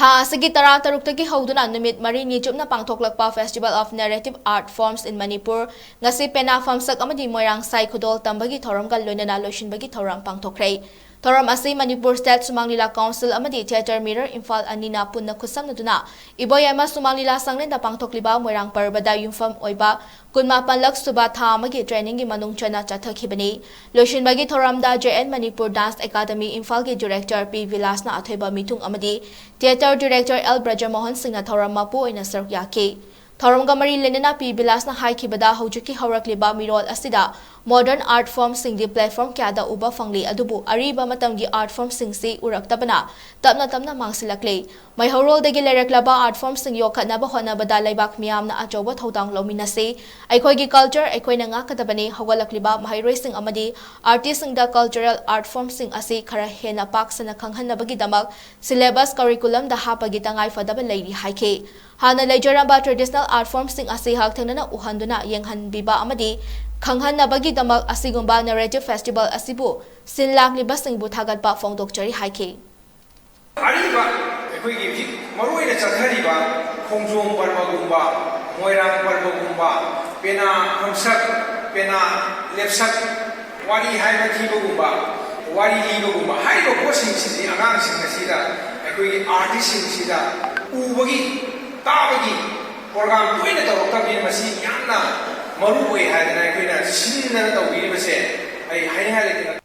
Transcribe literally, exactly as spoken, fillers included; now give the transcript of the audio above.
ꯊꯥ ꯑꯁꯤꯒꯤ ꯇꯔꯥꯇꯔꯨꯛꯇꯒꯤ ꯍꯧꯗꯨꯅ ꯅꯨꯃꯤꯠ ꯃꯔꯤꯅꯤ ꯆꯨꯞꯅ ꯄꯥꯡꯊꯣꯛꯂꯛꯄ Festival of Narrative Art Forms in Manipur ꯉꯁꯤ ꯄꯦꯅꯥ ꯐꯝꯁꯛ ꯑꯃꯗꯤ ꯃꯣꯏꯔꯥꯡ ꯁꯥꯏ ꯈꯨꯗꯣꯜ ꯇꯝꯕꯒꯤ ꯊꯧꯔꯝꯒ ꯂꯣꯏꯅꯅ ꯂꯣꯏꯁꯤꯟꯕꯒꯤ ꯊꯧꯔꯝ ꯄꯥꯡꯊꯣꯛꯈ꯭ꯔꯦ꯫ ꯊꯧꯔꯝ ꯑꯁꯤ ꯃꯅꯤꯄꯨꯔ ꯁ꯭ꯇꯦꯠ ꯁꯨꯃꯥꯡ ꯂꯤꯂꯥ ꯀꯥꯎꯟꯁꯤꯜ ꯑꯃꯗꯤ ꯊꯤꯌꯦꯇꯔ ꯃꯤꯔꯔ ꯏꯝꯐꯥꯜ ꯑꯅꯤꯅ ꯄꯨꯟꯅ ꯈꯨꯠꯁꯝꯅꯗꯨꯅ ꯏꯕꯣꯌꯥꯏꯃ ꯁꯨꯃꯥꯡ ꯂꯤꯂꯥ ꯁꯪꯂꯦꯟꯗ ꯄꯥꯡꯊꯣꯛꯂꯤꯕ ꯃꯣꯏꯔꯥꯡ ꯄꯔꯕꯗ ꯌꯨꯝꯐꯝ ꯑꯣꯏꯕ ꯀꯨꯟꯃꯥꯄꯟꯂꯛ ꯁꯨꯕ ꯊꯥ ꯑꯃꯒꯤ ꯇ꯭ꯔꯦꯅꯤꯡꯒꯤ ꯃꯅꯨꯡ ꯆꯟꯅ ꯆꯠꯊꯈꯤꯕꯅꯤ꯫ ꯂꯣꯏꯁꯤꯟꯕꯒꯤ ꯊꯧꯔꯝꯗ J N Manipur Dance Academy ꯏꯝꯐꯥꯜꯒꯤ ꯗꯤꯔꯦꯛꯇꯔ ꯄꯤ ꯕꯤꯂꯥꯁꯅ ꯑꯊꯣꯏꯕ ꯃꯤꯊꯨꯡ ꯑꯃꯗꯤ ꯊꯤꯌꯦꯇꯔ ꯗꯤꯔꯦꯛꯇꯔ ꯑꯦꯜ ꯕ꯭ꯔꯖꯃꯣꯍꯟ ꯁꯤꯡꯅ ꯊꯧꯔꯝ ꯃꯄꯨ ꯑꯣꯏꯅ ꯁꯔꯨꯛ ꯌꯥꯈꯤ꯫ ꯊꯧꯔꯝꯒ ꯃꯔꯤ ꯂꯩꯅꯅ ꯄꯤ ꯕꯤꯂꯥꯁꯅ ꯍꯥꯏꯈꯤꯕꯗ, ꯍꯧꯖꯤꯛꯀꯤ ꯍꯧꯔꯛꯂꯤꯕ ꯃꯤꯔꯣꯜ ꯑꯁꯤꯗ ꯃꯣꯗꯔꯟ ꯑꯥꯔꯠ ꯐꯣꯔꯝꯁꯤꯡꯗꯤ ꯄ꯭ꯂꯦꯠꯐꯣꯔꯝ ꯀꯌꯥꯗ ꯎꯕ ꯐꯪꯂꯤ, ꯑꯗꯨꯕꯨ ꯑꯔꯤꯕ ꯃꯇꯝꯒꯤ ꯑꯥꯔꯠ ꯐꯣꯔꯝꯁꯤꯡꯁꯤ ꯎꯔꯛꯇꯕꯅ ꯇꯞꯅ ꯇꯞꯅ ꯃꯥꯡꯁꯤꯜꯂꯛꯂꯤ꯫ ꯃꯩꯍꯧꯔꯣꯜꯗꯒꯤ ꯂꯩꯔꯛꯂꯕ ꯑꯥꯔꯠ ꯐꯣꯔꯝꯁꯤꯡ ꯌꯣꯛꯈꯠꯅꯕ ꯍꯣꯠꯅꯕꯗ ꯂꯩꯕꯥꯛ ꯃꯤꯌꯥꯝꯅ ꯑꯆꯧꯕ ꯊꯧꯗꯥꯡ ꯂꯧꯃꯤꯟꯅꯁꯤ꯫ ꯑꯩꯈꯣꯏꯒꯤ ꯀꯜꯆꯔ ꯑꯩꯈꯣꯏꯅ ꯉꯥꯛꯀꯗꯕꯅꯤ꯫ ꯍꯧꯒꯠꯂꯛꯂꯤꯕ ꯃꯍꯩꯔꯣꯏꯁꯤꯡ ꯑꯃꯗꯤ ꯑꯥꯔꯇꯤꯁꯁꯤꯡꯗ ꯀꯜꯆꯔꯦꯜ ꯑꯥꯔꯠ ꯐꯣꯔꯝꯁꯤꯡ ꯑꯁꯤ ꯈꯔ ꯍꯦꯟꯅ ꯄꯥꯛ ꯁꯟꯅ ꯈꯪꯍꯟꯅꯕꯒꯤꯗꯃꯛ ꯁꯤꯂꯦꯕꯁ ꯀꯔꯤꯀꯨꯂꯝꯗ ꯍꯥꯞꯄꯒꯤ ꯇꯉꯥꯏꯐꯗꯕ ꯂꯩꯔꯤ ꯍꯥꯏꯈꯤ꯫ ꯍꯥꯟꯅ ꯂꯩꯖꯔꯝꯕ ꯇ꯭ꯔꯦꯗꯤꯁꯅꯦꯜ ꯑꯥꯔꯠ ꯐꯣꯔꯝꯁꯤꯡ ꯑꯁꯤ ꯍꯛꯊꯦꯡꯅꯅ ꯎꯍꯟꯗꯨꯅ ꯌꯦꯡꯍꯟꯕꯤꯕ ꯑꯃꯗꯤ ꯈꯪꯍꯟꯅꯕꯒꯤꯗꯃꯛ ꯑꯁꯤꯒꯨꯝꯕ ꯅꯦꯔꯦꯇꯤꯚ ꯐꯦꯁꯇꯤꯚꯦꯜ ꯑꯁꯤꯕꯨ ꯁꯤꯟ ꯂꯥꯡꯂꯤꯕꯁꯤꯡꯕꯨ ꯊꯥꯒꯠꯄ ꯐꯣꯡꯗꯣꯛꯆꯔꯤ ꯍꯥꯏꯈꯤ꯫ ꯑꯔꯤꯕ ꯑꯩꯈꯣꯏꯒꯤ ꯍꯧꯖꯤꯛ ꯃꯔꯨꯑꯣꯏꯅ ꯆꯠꯊꯔꯤꯕ ꯈꯣꯡꯖꯣꯝ ꯄꯔꯕꯒꯨꯝꯕ, ꯃꯣꯏꯔꯥꯡ ꯄꯔꯕꯒꯨꯝꯕ, ꯄꯦꯅꯥ ꯐꯝꯁꯛ, ꯄꯦꯅꯥ ꯂꯦꯞꯁꯛ, ꯋꯥꯔꯤ ꯍꯥꯏꯕ ꯊꯤꯕꯒꯨꯝꯕ, ꯋꯥꯔꯤ ꯂꯤꯕꯒꯨꯝꯕ ꯍꯥꯏꯔꯤꯕ ꯄꯣꯠꯁꯤꯡꯁꯤꯗꯤ ꯑꯉꯥꯡꯁꯤꯡ ꯑꯁꯤꯗ, ꯑꯩꯈꯣꯏꯒꯤ ꯑꯥꯔꯇꯤꯁꯁꯤꯡꯁꯤꯗ ꯎꯕꯒꯤ, ꯇꯥꯕꯒꯤ ꯄ꯭ꯔꯣꯒ꯭ꯔꯥꯝ ꯇꯣꯏꯅ ꯇꯧꯔꯛꯇꯕꯅꯤꯅ ꯃꯁꯤ ꯌꯥꯝꯅ ꯃꯔꯨ ꯑꯣꯏ ꯍꯥꯏꯗꯅ ꯑꯩꯈꯣꯏꯅ ꯁꯤꯟꯗꯅ ꯇꯧꯕꯤꯔꯤꯕꯁꯦ ꯑꯩ ꯍꯥꯏꯅꯤꯡꯉꯥꯏ ꯂꯩꯇꯅ